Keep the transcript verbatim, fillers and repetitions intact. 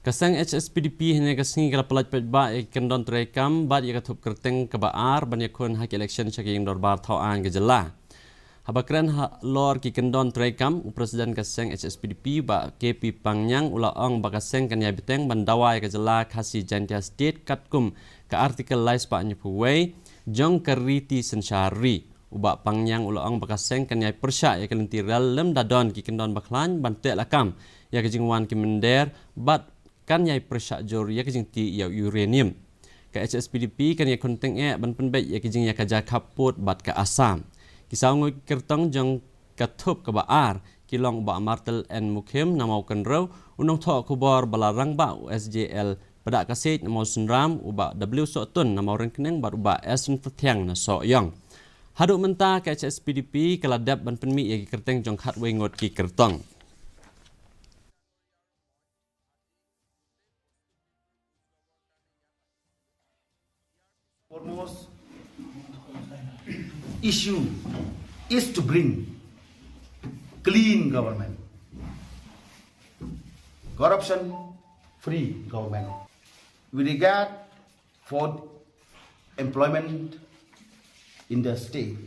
Ka seng H S P D P hynne ka sngi ka la pyllait paidbah ïa ki kyndon treikam bad ïa ka thup kyrteng kaba ar ban ïakhun ha ki election sha ka ïing dorbar thaw aiñ ka jylla. Haba kren halor ki kyndon treikam, u president ka seng H S P D P, Bah K P Pangñiang, u la ong ba ka seng kan ïai bteng ban dawa ïa ka jylla Khasi Jaintia State katkum ka Article lai spah hynñiewphew wei jong ka riti synshar ri. U Bah Pangñiang u la ong ba ka seng kan ïai pyrshah ïa ka lynti rel lymda don ki kyndon bakhlaiñ ban teh lakam ïa ka jingwan ki mynder bad kan ïai pyrshah jur ïa ka jingtih ïa u uranium. Ka H S P D P kan ïakhun tyngeh ban pynbeit ïa ka jingïakajia khappud bad ka Assam. Ki saw ngut ki kyrtong jong ka thup kaba ar ki long u Bah Martel N Mukhim na Mawkynrew, u nongthoh khubor ba la rangbah u S J L Padahkasiej na Mawsynram, u Bah W Sohtun na Mawryngkneng bad u Bah S Ryntathiang na Sohiong. Haduh mynta ka H S P D P ka la dep ban pynmih ïa ki kyrteng jong khatwei ngut ki kyrtong. Foremost issue is to bring clean government, corruption free government. With regard for employment in the state,